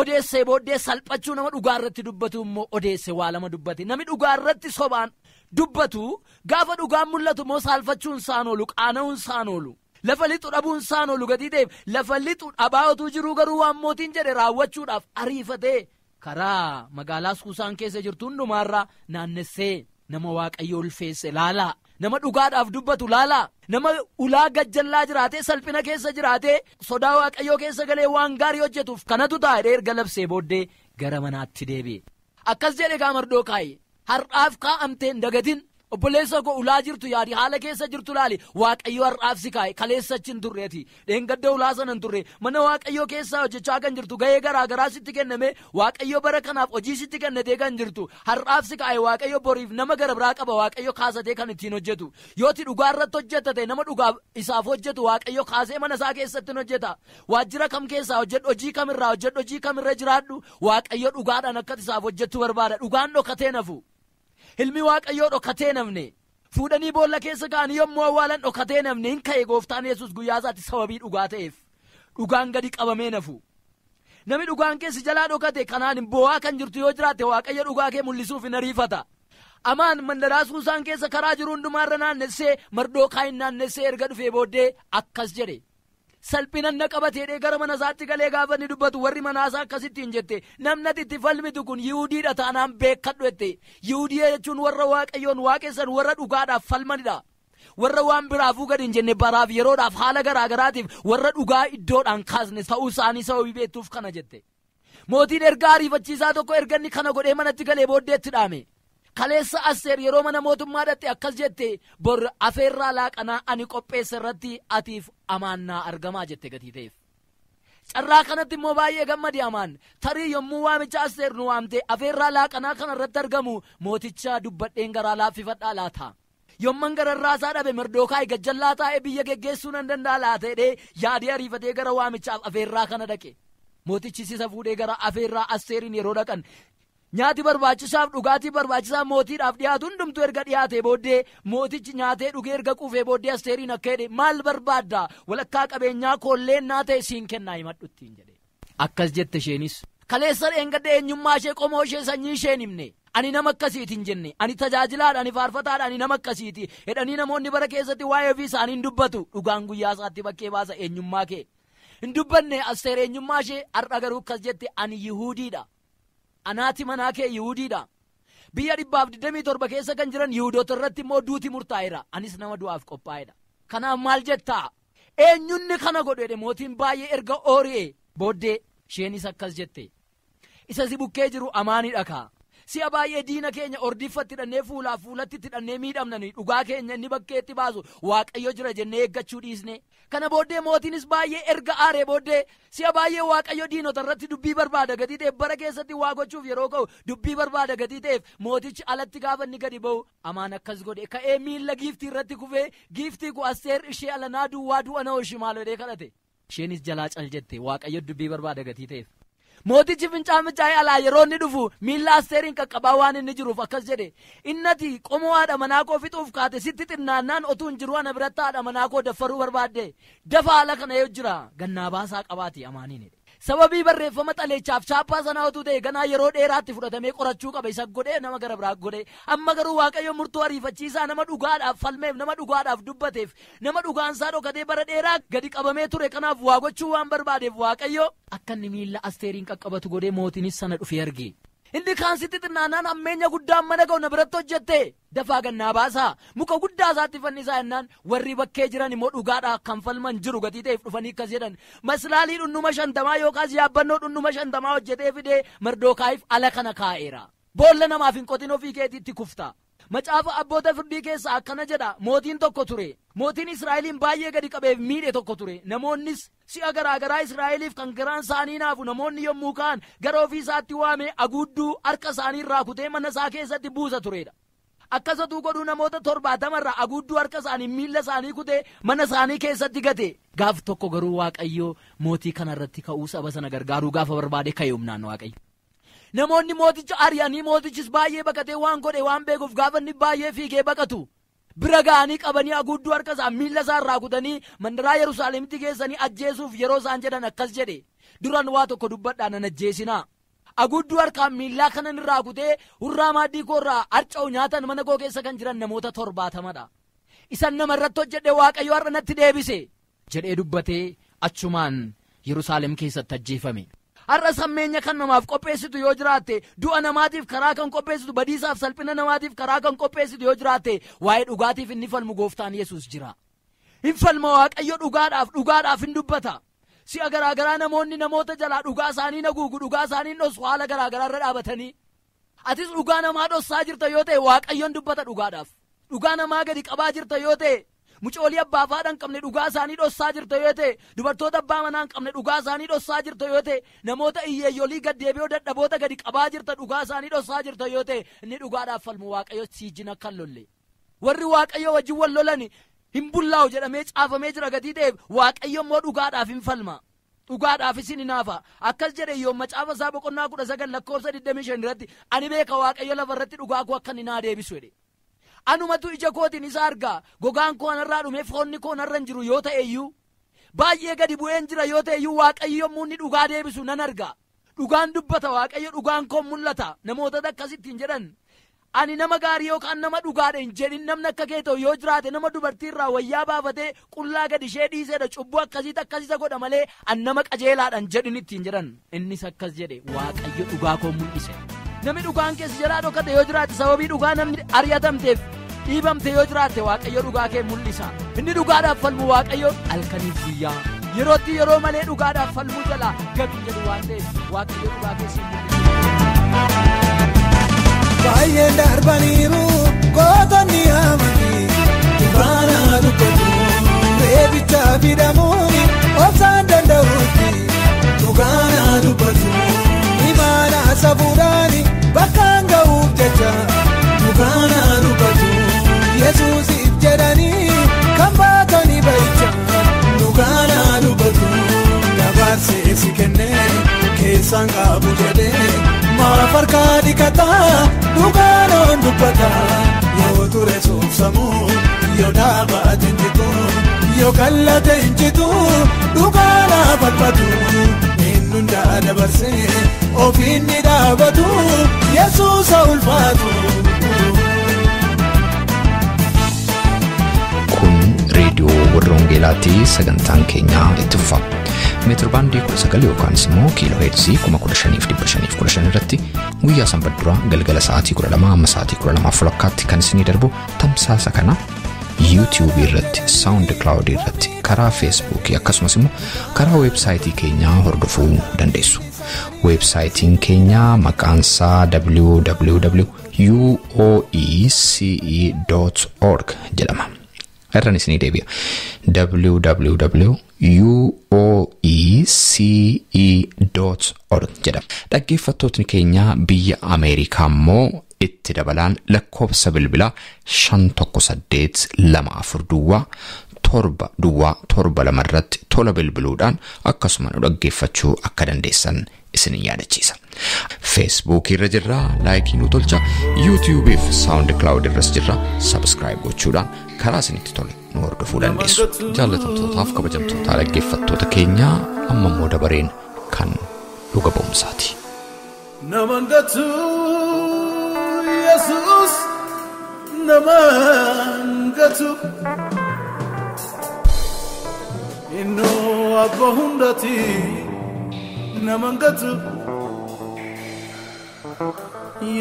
odeessee booddee salphachuu nama dhugaa irratti dubbatu immoo odeesse. Waa lama dubbate. Namni dhugaa irratti sobaan dubbatu gaafa dhugaan mul'atu immoo saalfachuun isaan oolu, qaana'uun isaan oolu, lafa lixu dhabuun isaan oolu gatii ta'eef lafa lixu dhabaa otuu jiruu garuu waan mootiin jedhe raawwachuudhaaf ariifatee karaa magaalaa Suusaan keessa jirtu hundumaarraa naannessee nama Waaqayyo ulfeesse laalaa, nama dhugaadhaaf dubbatu laalaa, nama ulaa gajjallaa jiraatee salphina keessa jiraatee sodaa Waaqayyoo keessa galee waan gaarii hojjetuuf kanatu taa'ee erga labsee booddee gara manaatti deebi'e. Akkas jedhe gaa Mardokaayi, har'aaf kaa'amtee hin dagatin. Obboleessa koo ulaa jirtu yaadi, haala keessa jirtu laali. Waaqayyo har'aaf si kaa'e, kaleessa achi hin turreeti, dheengadda ulaa sana hin turre. Mana Waaqayyoo keessaa hojjechaa kan jirtu, ga'ee garaa garaa sitti kenname, Waaqayyo bara kanaaf hojii sitti kennatee kan jirtu, har'aaf si kaa'e. Waaqayyo boriif nama gara biraa qaba, Waaqayyo kaasatee kan ittiin hojjetu. Yooti dhugaa irratti hojjetate nama dhugaa isaaf hojjetu Waaqayyo kaasee mana isaa keessatti hin hojjeta. Waajjira kam keessaa hojjedhu, hojii kamirraa hojjedhu, hojii kamirra jiraadhu, Waaqayyo dhugaadhaan akka isaaf hojjettu barbaada. Dhugaan dhokatee nafu. Ilmi Waaqayyoo dhokatee namne. Fuudhanii boolla keessa ka'anii yommuu awwaalan dhokatee namne. Hin ka'e gooftaan Yesuus guyyaa isaatti sababii dhugaa ta'eef. Dhugaan gadi qabamee nafu. Namni dhugaan keessi jalaa dhokate kanaan hin boo'aa kan jirtu yoo jiraatte Waaqayyo dhugaa kee mul'isuuf hin ariifata. Amaan mandaraa Suusaan keessa karaa jiru hundumaarra naannessee Mardokaayin naannessee erga dhufee booddee akkas jedhe. Salphina na qabateedhee gara mana isaatti galee gaafa inni dubbatu warri manaa isaa akkasittiin jette, namni ati itti falmitu kun Yihuudiidha taanaan beekadhu jette. Yihuudii jechuun warra Waaqayyoon waaqessan, warra dhugaadhaaf falmanidha. Warra waan biraafuu gadi hin jenne, baraaf yeroodhaaf haala garaa garaatiif warra dhugaa iddoodhaan kaasne ta'uu isaanii sababii beektuuf kana jette. Mootiin erga ariifachiisaa tokko erga inni kana godhee manatti galee booddeetti dhaame. Kaleessa Asteer yeroo mana mootummaa dhatte akkas jette, bor afeerraa laaqanaa ani qopheesse irratti atiif amaannaa argamaa jette gatii ta'eef. Carraa kanatti immoo baay'ee gammade Amaan. Tarii yommuu waamicha Asteer nu waamte afeerraa laaqanaa kana irratti argamu mooticha dubbadheen garaa laaffifadhaa laata. Yomman gararraa isaa dhabe Mordekaayi gajjallaa taa'ee biyya geggeessuu nan danda'a laata jedhee yaadee ariifatee gara waamichaaf afeerraa kana dhaqe. Mootichi isa fuudhee gara afeerraa Asteeriin yeroo dhaqan nyaati barbaachisaaf dhugaatii barbaachisaa mootiidhaaf dhiyaatu hundumtuu erga dhiyaatee booddee mootichi nyaatee dhugee erga quufee booddee Asteeriin akka jedhe maal barbaadda walakkaa qabeenyaa koollee naa ta'e siin kennaa himadhu ittiin jedhe. Akkas jette isheenis kaleessa dheengadda eenyummaa ishee qomoo ishee sanyii isheen himne ani nama akkasiiti hin jenne ani tajaajilaadha ani faarfataadha ani nama akkasiiti jedhanii namoonni bara keessatti waa'ee ofii isaanii hin dubbatu dhugaan guyyaa isaatti bakkee baasa eenyummaa kee hin dubbanne Asteer eenyummaa ishee har'a garuu akkas jette ani Yihuudiidha. Anaati manaa kee Yihuudiidha. Biyya 127 keessa kan jiran Yihuudoota irratti immoo duuti murtaa'eera. Anis nama du'aaf qophaa'edha. Kanaaf maal jettaa? Eenyunni kana godhe jedhe mootiin baay'ee erga oori'e booddee isheenis akkas jette. Isa si bukkee jiru Amaanidha kaa. Si'a baay'ee diina keenya ordiffatti hidhannee fuulaaf fuulatti hidhannee miidhamnani dhugaa keenya inni bakkeetti baasu Waaqayyo jira jennee eeggachuu dhiisne. Kana booddee mootiinis baay'ee erga aaree booddee si'a baay'ee Waaqayyo diinota irratti dubbii barbaada gatii ta'eef bara keessatti waa gochuuf yeroo ka'u dubbii barbaada gatii ta'eef mootichi alatti gaafa inni gadi ba'u Amaan akkas godhe ka'ee miilla giiftii irratti kufee giiftii ku Asteer ishee alanaa duwwaa du'a na hoshi maal jedhee kadhate. Isheenis jalaa cal jette Waaqayyo dubbii barbaada gatii ta'eef. Mootichi fincaan fincaa'ee alaa yeroo inni dhufu miilla Asteeriin qaqqabaa waan inni jiruuf akkas jedhe innati qomoo haadha manaa koo fixuuf kaate sitti xinnaannaan otuu hin jiru ana biratti haadha manaa koo daffaruu barbaadde dafa haala kana yoo jira gannaa baasaa qabaati Amaaniin jedhe. Sababii barreeffama xaleechaaf chaappaa sanaa otuu ta'e ganaa yeroo dheeraatti fudhatamee qorachuu qaba isa godhee nama gara biraa godhe amma garuu Waaqayyo murtoo ariifachiisaa nama dhugaadhaaf falmeef nama dhugaadhaaf dubbateef nama dhugaansaa dhokatee bara dheeraa gadi qabamee ture kanaaf waa gochuu waan barbaadeef Waaqayyo akka inni miilla Asteeriin qaqqabatu godhee mootiinis sana dhufee arge. Inni kaan sitti xinnaannaan hammeenya guddaan mana ga'u na biratti hojjette dafaa gannaa baasaa muka guddaa isaatti fannisaa jennaan warri bakkee jiran immoo dhugaadhaa kan falman jiru gatii ta'eef dhufanii akkas jedhan maslaalii dhunnuma 50 yookaas yaabbannoo dhunnuma 50 hojjetee fidee Mordekaayiif ala kana kaa'eera. Boolla namaaf hin qotin ofii keetiitti kufta. Macaafa abboota firdii keessaa akkana jedha mootiin tokko ture mootiin Israa'eliin baay'ee gadi qabeef miidhe tokko ture namoonnis si'a garaagaraa Israa'eliif kan garaan isaanii naafu namoonni yommuu ka'an gara ofii isaatti waame aguudduu harka isaanii irraa kutee mana isaa keessatti buusa turedha. Akkasatu godhuu namoota 70 irraa aguudduu harka isaanii miilla isaanii kutee mana isaanii keessatti gate. Gaaf tokko garuu Waaqayyo mootii kanarratti ka'uu saba sana gargaaruu gaafa barbaade ka'e humnaan Waaqayyo. Namoonni mooticha ari'anii mootichis baay'ee baqatee waan godhe waan beekuuf gaafa inni baay'ee fiigee baqatu bira ga'anii qabanii aguudduu harka isaa miilla isaa irraa kutanii mandaraa Yerusaalemitti geessanii ajjeesuuf yeroo isaan jedhan akkas jedhe duran waa tokko dubbadhaa nan ajjeesinaa. Aguudduu harkaan miillaa kanan irraa kutee hurraa maaddii koo irraa harca'u nyaatan mana koo keessa kan jiran namoota 70dha. Isan nama irratti hojjedhe Waaqayyo har'a natti deebise jedhee dubbatee achumaan Yerusaalem keessatti ajjeefame. Har'a sammeenya kan namaaf qopheessitu yoo jiraatte du'a namaatiif karaa kan qopheessitu badiisaaf salphina namaatiif karaa kan qopheessitu yoo jiraatte waa'ee dhugaatiif inni falmu gooftaan Yesuus jira. Hin falma Waaqayyo dhugaadhaaf dhugaadhaaf hin dubbata. Si'a garaagaraa namoonni namoota jalaa dhugaa isaanii naguugu dhugaa isaanii dhossu haala garaagaraa irra dhaabatanii. Atis dhugaa namaa dhossaa jirta yoo ta'e Waaqayyoon dubbata dhugaadhaaf. Dhugaa namaa gadi qabaa jirta yoo ta'e mucoolii abbaa fi haadha hin qabne dhugaa isaanii dhossaa jirta yoo ta'e dubartoota abbaa manaa hin qabne dhugaa isaanii dhossaa jirta yoo ta'e namoota hiyyeeyyolii gaddeebi'oo dadhaboota gadi qabaa jirta dhugaa isaanii dhossaa jirta yoo ta'e inni dhugaadhaaf falmu Waaqayyo siijin akka hin lolle. Warri Waaqayyo wajjin wal lolan hin bullaa'u jedhamee caafamee jira gatii ta'eef Waaqayyo immoo dhugaadhaaf hin falma. Dhugaadhaaf isin hinaafa. Akkas jedhe Iyyoob macaafa isaa boqonnaa 19 lakkoofsa 25 irratti ani beeka Waaqayyo lafa irratti dhugaa koo akka inni naa deebisu jedhe. Anumatu ija kootiin isa argaa gogaan koo anarraa dhume foonni koo anarra hin jiru yoo ta'e iyyuu baay'ee gadi bu'een jira yoo ta'e iyyuu Waaqayyo yommuu inni dhugaa deebisu nan arga. Dhugaan dubbata Waaqayyo dhugaan koo mul'ata. Namoota akkasittiin jedhan ani nama gaarii yookaan nama dhugaadha hin jedhin namni akka kee ta'u yoo jiraate nama dubartii irraa wayyaa baafatee qullaa gadi ishee dhiiseedha cubbuu akkasiitti akkasisa godha malee an nama qajeelaadha hin jedhin ittiin jedhan. Innis akkas jedhe Waaqayyo dhugaa koo mul'ise. Namni dhugaan keessa jalaa dhokate yoo jiraate sababii dhugaa namni ari'atamteef dhiibamte yoo jiraatte Waaqayyo dhugaa kee mul'isa. Inni dhugaadhaaf falmu Waaqayyo halkaniif guyyaa yerootti yeroo malee dhugaadhaaf falmuu jalaa gadi jedhu waan ta'eef Waaqayyo dhugaa kee siif mul'isa. Baay'een darbaniiru gootonni amanii dhugaanaa dubbatu reebicha fidamuuni obsaan danda'uutti Dhugaana dubbatu Yesuusiif jedhanii kan baatanii bahicha. Dhugaana dubbatu dabarsee si kennee keessaan qabu jedhee maaf harkaa dhiqataa dhugaanaan dubbata. Yoo ture suufsamuu yoo dhaabate injitu yoo kallate injitu dhugaana falfatu. Inni dabarsee ofiin ni dhaabatu Yesuusa ulfaatu. Kun reediyoo warra Wangeelaatii sagantaan keenyaa itti fufa. Meetir baandii 19 yookaanis immoo kiiloo heerzii 15,515 irratti guyyaa sanbata duraa galgala sa'aatii 12 amma sa'aatii 12:30 kan isinii darbu tamsaasa kana YouTube irratti, SoundCloud irratti, karaa Facebook akkasumas immoo karaa weebsaayitii keenyaa hordofuu dandeessu. Weebsaayitiin keenyaa maqaan isaa www.uoece.org jedhama. Irraan isinii deebi'a. www.uoece.org jedhama. Dhaggeeffattootni keenya biyya Ameerikaa immoo itti dabalaan lakkoofsa bilbilaa 518 24 duwwaa 7 duwwaa 7 2 irratti tola bilbiluudhaan akkasuma nu dhaggeeffachuu akka dandeessan isin yaadachiisa. Facebook irra jirra, laayikii nu tolcha, YouTube fi SoundCloud irras jirra, subscribe gochuudhaan karaa isinitti tole nu hordofuu dandeessu. Jaallatamtootaaf kabajamtoota dhaggeeffattoota keenyaa amma immoo dabareen kan dhuga ba'umsaati. Namangatu Yesus namangatu Inno abba hundati namangatu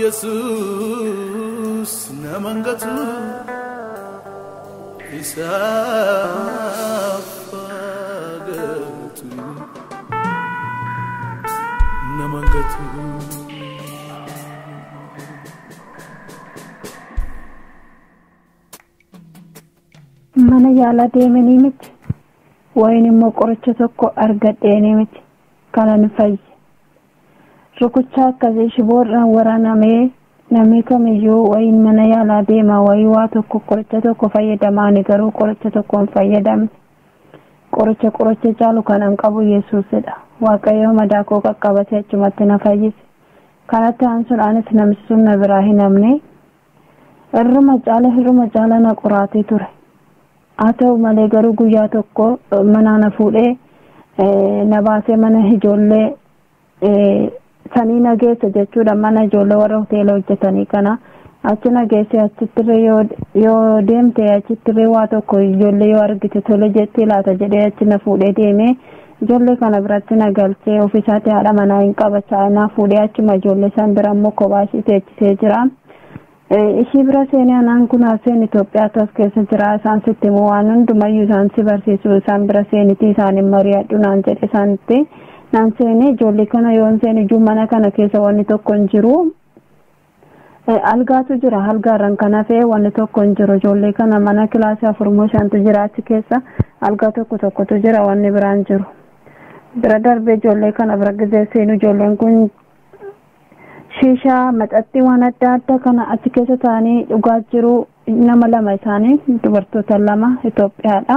Yesus namangatu Isafagatu namangatu. Mana yaalaa deemanii miti wayin immoo qoricha tokko argadheenii miti kanan fayye. Rukuchaa akkasii shiboodhaan waraanamee namni kamiyyuu wayin mana yaalaa deema wayii waa tokko qoricha tokko fayyadama ani garuu qoricha tokko hin fayyadamne. Qoricha qoricha caalu kanan qabu Yesuusidha. Waaqayyo madaa koo qaqqabatee achumatti na fayyise. Kanatti aansuudhaanis namichi sun na biraa hin hafne. Irruma caala na qoraatee ture. Haa ta'u malee garuu guyyaa tokko mana na fuudhee na baasee mana ijoollee sanii na geesse jechuudha. Mana ijoollee warra hoteela hojjetanii kana achi na geesse. Achittirree yoo deemte achittirree waa tokko ijoollee yoo argite tole jettee laata jedhee achi na fuudhee deemee ijoollee kana biratti na galchee ofiisaatti haadha manaa hin qabachaa na fuudhee achuma ijoollee san bira immoo kophaa ishee teechisee jira. Ishii bira seenee anaan kun haaseen Itoophiyaatu as keessa jira. Isaan sitti immoo waan hundumayyuu isaan si barsiisu isaan bira seenitii isaan mari'adhu naan jedhe isaanitti. Naan seenee ijoollee kana yoon seene iyyuu mana kana keessa wanni tokko hin jiru. Algaatu jira. Algaarraan kan hafee wanni tokko hin jiru. Ijoollee kana mana kilaasii 4 moo 5tu jira achi keessa. Algaa tokko tokkotu jira wanni biraan jiru. Bira darbee ijoollee kana bira gizee seenu ijoolleen kun shishaa maxxantii waan adda addaa kana achi keessa taa'anii dhugaa jiru. Nama lama isaanii dubartoota lama Itoophiyaadha.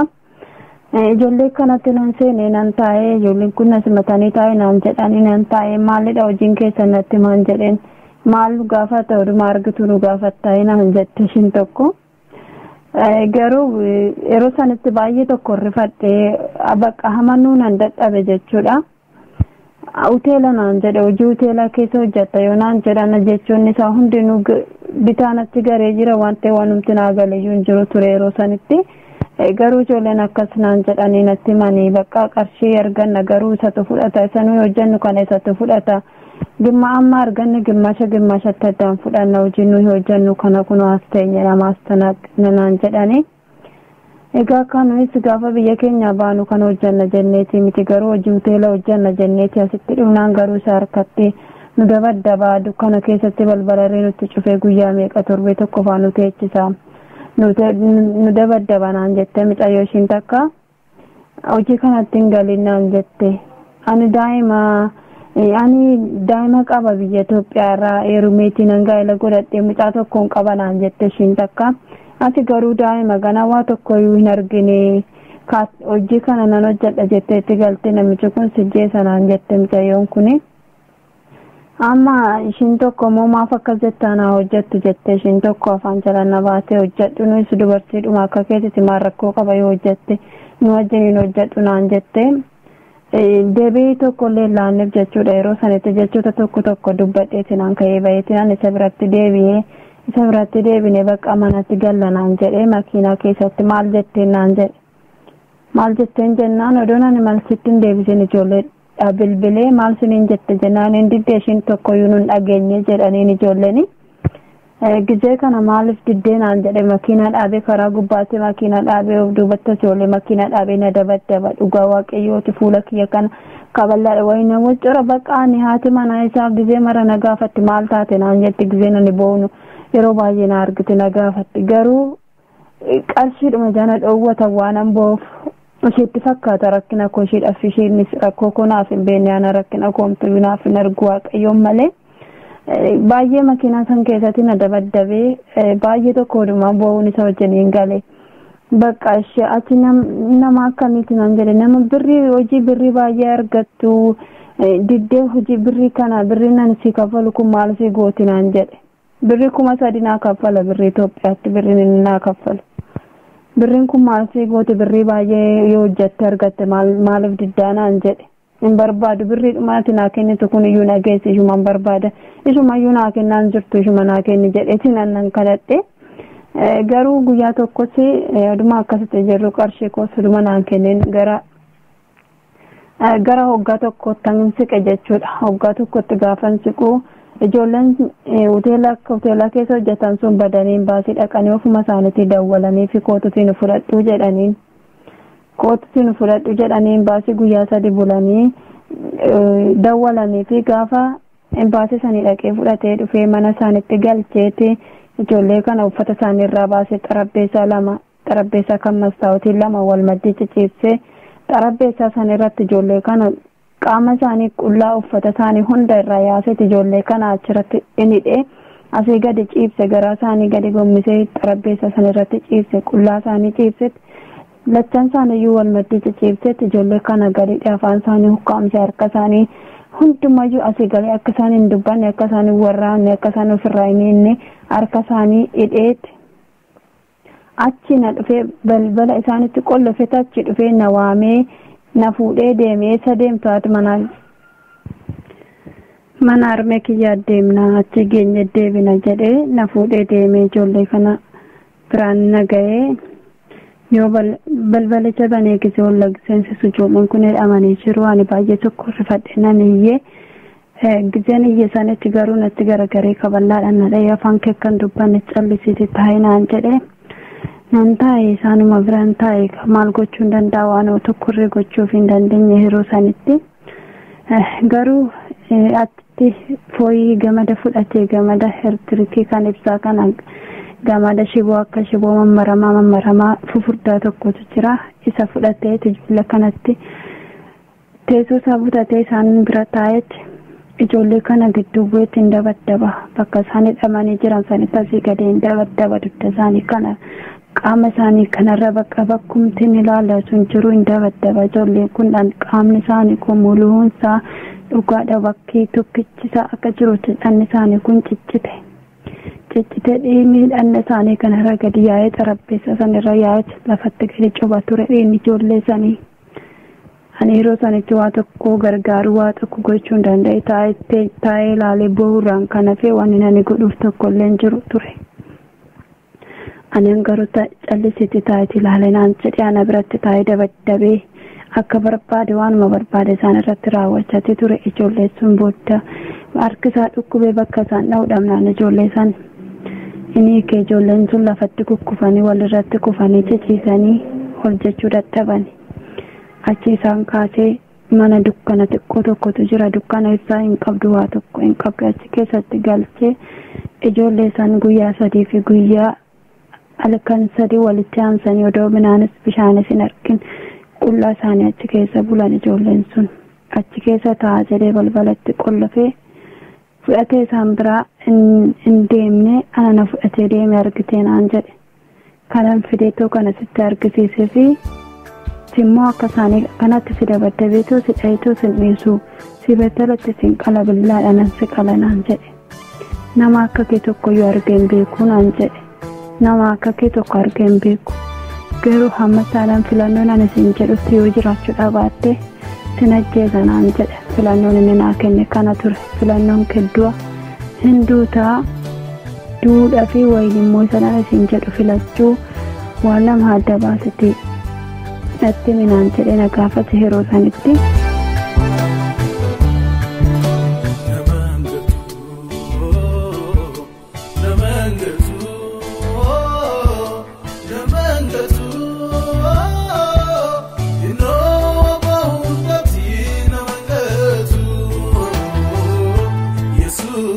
Ijoollee kanatti nan seene nan taa'ee ijoolleen kun na simatanii taa'ee naan jedhanii nan taa'ee maalidha hojiin keessa natti maan jedheen maal nu gaafata oduma argitu nu gaafatta naan jette ishiin tokko. Garuu yeroo sanatti baay'ee tokko rifadhee bakka hamanuu nan dadhabe jechuudha. Hoteela naan jedhe hojii hoteelaa keessa hojjetta yoo naan jedhan jechuun isaa hundinuu bitaanatti garee jira waan ta'e wanumti naa galeyyuu hin jiru ture yeroo sanitti. Garuu ijoolleen akkas naan jedhanii natti himanii bakka qarshii arganna garuu isatu fudhata isa nuyi hojjennu kana isatu fudhata. Gimma amma arganne gimmaasha gimmaashatti addaan fudhanna hojii nuyi hojjennu kana kunoo as teenye lamaas naan jedhanii. Egaa kanunis gaafa biyya keenya baanu kan hojjenna jenneeti miti garuu hojii hoteela hojjenna jenneeti asitti dhufnaan garuu isa harkatti nu dabaddabaa dukkana keessatti balbalarree nutti cufee guyyaa meeqa torbee tokko faa nu teechisa. Nu dabaddaba naan jette mucayyoo ishiin takka hojii kanatti hin galin naan jette. Ani daa'ima Ani daa'ima qaba biyya Itoophiyaa irraa heerumeetiin hangaa'ela godhadhee mucaa tokkoon qaba naan jette ishiin takka. Ati garuu daa'ima gana waa tokkoyyuu hin argine hojii kana nan hojjedha jettee itti galte namichi kun sijjeessa naan jette mucayyoon kuni. Amma ishiin tokko immoo maaf akkas jettaa naa hojjettu jette ishiin tokko afaan jala na baatee hojjedhu nuyi dubartiidhuma akka keetitti maal rakkoo qaba yoo hojjette nu wajjiniin hojjedhu naan jette. Deebii tokkollee laanneef jechuudha yeroo sanitti jechoota tokko tokko dubbadheetiin an ka'ee baheetiin isa biratti deebi'ee isa biratti deebine bakka manatti galla naan jedhee makiinaa keessatti maal jetteen naan jedhe maal jetteen jennaan odoon ani malsitti hin deebisin ijoollee bilbilee maal siniin jette jennaan hin diddee ishiin tokkoyyuu nun dhageenye jedhaniin ijoolleen gizee kana maaliif diddee naan jedhe makiinaa dhaabee karaa gubbaatti makiinaa dhaabee of duubatti ijoollee makiinaa dhaabee na dabaddaba dhugaa waaqayyooti fuula kiyya kana kaballaadha wayi nama cora bakka ani haati manaa isaa gizee mara na gaafatti maal taate naan jetti gizee nani boonu yeroo baay'ee na argite na gaafatti garuu qarshiidhuma jana dhoowwatan waan an boof isheetti fakkaata rakkina koo isheedhaaf isheenis rakkoo koo naaf hin beekne ana rakkina koomtuu naaf hin argu waaqayyoon malee. Baay'ee makiinaa san keessatti na dabaddabee baay'ee tokko odumaa bo'uun isa wajjiniin gale. Bakka ishee achi nama akkamiiti naan jedhe nama birrii hojii birrii baay'ee argattu diddee hojii birrii kana birrii nan si kaffalu kun maal si gooti naan jedhe. Birrii 3,000 naa kaffala birrii Itoophiyaatti birriin inni naa kaffalu. Birriin kun maal si gooti birrii baay'ee yoo hojjette argatte maaliif diddaa naan jedhe. Hin barbaadu birrii dhumaati naa kennitu kun iyyuu na geessi ishuma hin barbaada ishuma iyyuu naa kennaan jirtu ishuma naa kenni jedheetiin nan kadhadhe. Garuu guyyaa tokkos oduma akkasitti jirru qarshii koos oduma naan kenneen gara hoggaa tokkotti hin siqe jechuudha. Hoggaa tokkotti gaafa hin siqu ijoolleen hoteela keessa hojjetan sun badanii baasii dhaqanii ofuma isaaniitii dawwalanii fi kootutiin fudhadhu jedhaniin. Kootutiin fudhadhu jedhanii baasii guyyaa 3 bulanii dawwalanii fi gaafa baasii sanii dhaqee fudhatee dhufee mana isaaniitti galcheeti ijoollee kana uffata isaanii irraa baasee xarapheessaa lama xarapheessaa kan mastaawotii lama wal maddii ciciibsee xarapheessaa sana irratti ijoollee kana qaama isaanii qullaa uffata isaanii hunda irraa yaaseeti ijoollee kana achirratti hidhee asii gadi ciibse garaa isaanii gadi gommisee xarapheessaa sana irratti ciibse qullaa isaanii ciibsetti. Lachan isaaniiyyuu wal maddii ciciibsetti ijoollee kana gadi afaan isaanii hukkaamsee harka isaanii hundumayyuu asii galee akka isaan hin dubbanne akka isaan hin warraanne akka isaan ofirraa hin hiinne harka isaanii hidheetti achi na dhufee balbala isaanitti qollofete achi dhufee na waamee na fuudhee deemee isa deemtu haati mana harmee kiyyaa deemna achi geenye deebina jedhee na fuudhee deemee ijoollee kana biraan na ga'ee. Yoo balbalicha banee gisee ol seensisu ijoolleen kun hidhamanii jiru ani baay'ee tokko rifadhe nan iyyee giseen iyye sanitti garuu natti garagaree kaballaadhaan na dhahee afaan kee kan dubbanne callisiiti taa'ee naan jedhe nan taa'e isaanuma biraan taa'e maal gochuu hin danda'a waan tokkorree gochuuf hin dandeenye yeroo sanitti garuu achitti fooyii gamada fudhatee gamada elektirikii kan ibsaa kana gamada shiboo akka shiboo mammaramaa fufurdaa tokkotu jira isa fudhatee ijoollee kanatti teessoo isaa butatee isaan bira taa'etti ijoollee kana gidduu bu'eetti hin dabaddaba bakka isaan hidhamanii jiran sanitti asii gadi hin dabaddaba dugda isaanii kana qaama isaanii kanarra bakka bakkumti hin ilaallatu hin jiru hin dabaddaba ijoolleen kun qaamni isaanii kun muluunsaa dhugaadha bakkii tokkichisaa akka jirutti dhanni isaanii kun ciccite. Ciccite dhiigni dhanna isaanii kanarra gadi yaa'ee xarapheessa sanirra yaa'ee lafatti gadi coba ture dhiigni ijoollee sanii. Ani yeroo sanitti waa tokko gargaaru waa tokko gochuu hin danda'e taa'ee ilaalee boo'uurraan kan hafe waan ani godhuuf tokkollee hin jiru ture. Ani garuu callisitti taa'eeti ilaalee naan jedhe ana biratti taa'ee dabaddabee akka barbaade waanuma barbaade isaan irratti raawwachaa ture ijoollee sun booda harki isaa dhukkubee bakka isaan dha'u dhabnaan ijoollee san inni hiikee ijoolleen sun lafatti kukkufanii walirratti kufanii ciciisanii hojjechuu dadhaban. Achi isaan kaasee mana dukkana xiqqoo tokkotu jira dukkana ibsaa hin qabdu waa tokko hin qabdu achi keessatti galchee ijoollee isaan guyyaa 3 fi guyyaa halkan 3 walitti aansanii odoo midhaanis bishaanis hin argin qullaa isaanii achi keessa bulan ijoolleen sun Achi keessa taa'aa jedhee balbalatti qollofee fudhatee isaan biraa hin deemne ana na fudhatee deeme argitee naan jedhe. Kanan fideetoo kana sitti argisiisee fi simmoo akka isaanii kanatti si dabaddabeetoo si dhayitoo si dhiisu si battalatti si qala billaadhaan si qala naan jedhe. Nama akka kee tokko yoo argee hin beeku naan jedhe. Nama akka kee tokko argee hin beeku. Garuu hamma saalaan filannoon ani siin jedhutti yoo jiraachuu dhabaatte sin ajjeesa naan jedhe. Filannoon inni naa kenne kana ture. Filannoon keddua hin duutaa duudhaa fi wayin immoo sanaan isin jedhu filachuu waan lama adda baasite natti minaan jedhe na gaafate yeroo sanitti. Yesus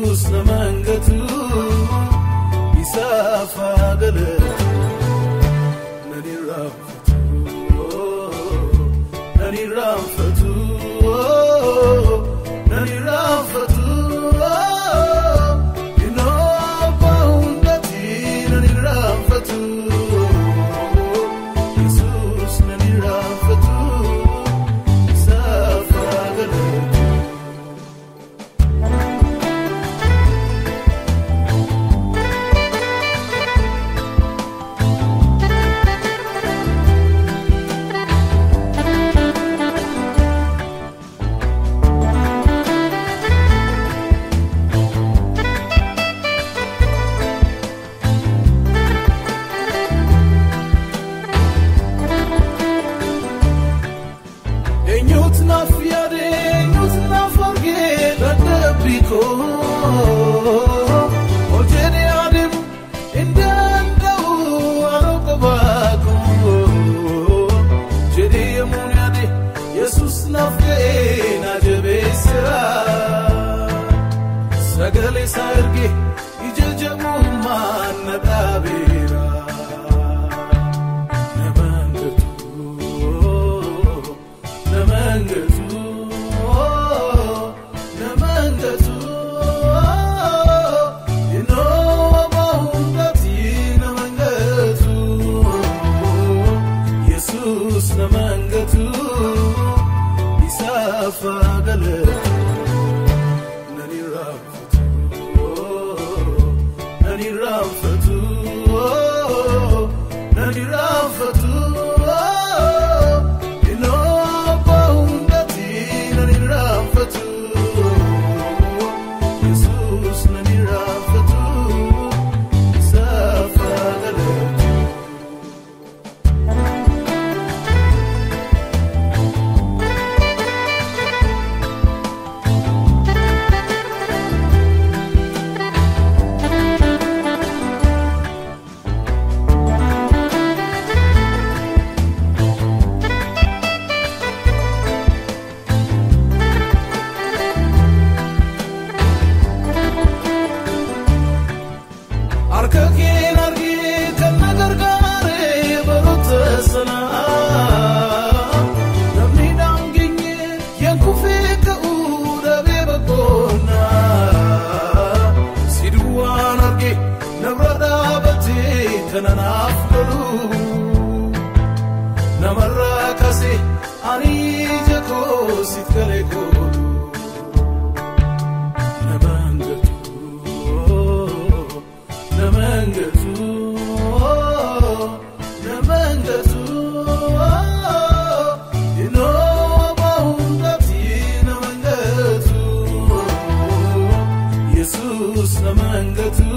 namangatu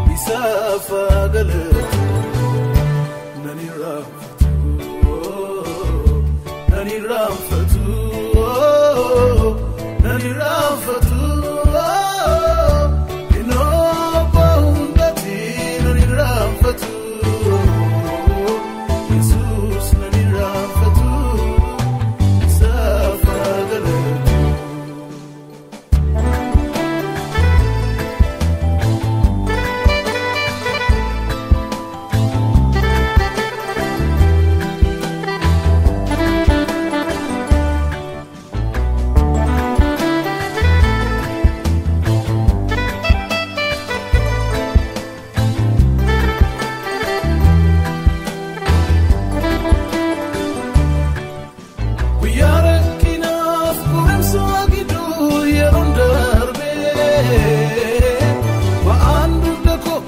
isa fagalatu. du'a gidduu yeroon darbee ba'aan dugda koo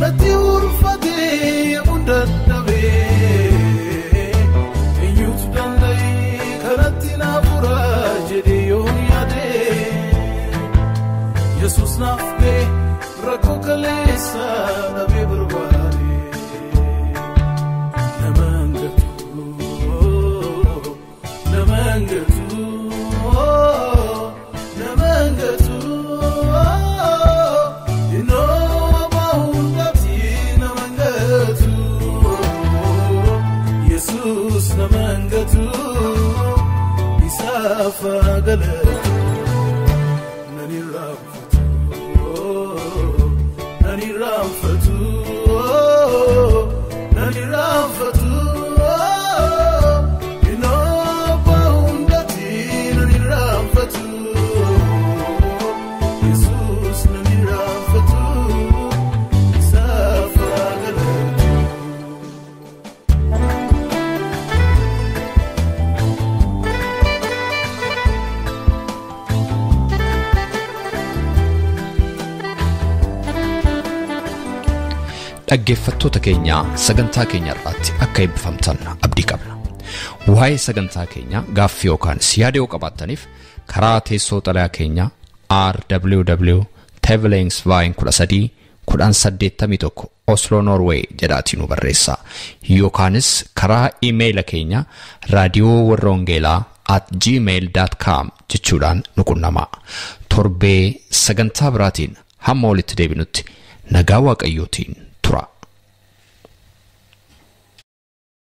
natti ulfaatee yemmuun dadhabee eenyutu danda'ee kanatti na fura jedhee yoon yaadee Yesuus naaf ga'e rakkoo kaleessa dhabee barbaade nama hin gatu nama hin gatu nama hin gatu innoo hundatti nama hin gatu Yesuus nama hin gatu isaaf haa galatu nani raanfatu nani raanfatu nani raanfatu innoo hundatti nani raanfatu Yesuus nani raanfatu isaaf haa galatu. Dhaggeeffattoota keenya sagantaa keenya irraatti akka eebbifamtan abdii qabna. Waa'ee sagantaa keenya gaaffii yookaan yaada yoo qabaattaniif karaa teessoo xalayaa keenya RWW Tevelingsveien 13 1081 Oslo Norway jedhaatii nu barreessaa. Yookaanis karaa iimeeyila keenya raadiyoo warra wangeelaa at gmail.com jechuudhaan nu qunnamaa. Torbee sagantaa biraatiin hamma walitti deebinutti nagaa waaqayyootiin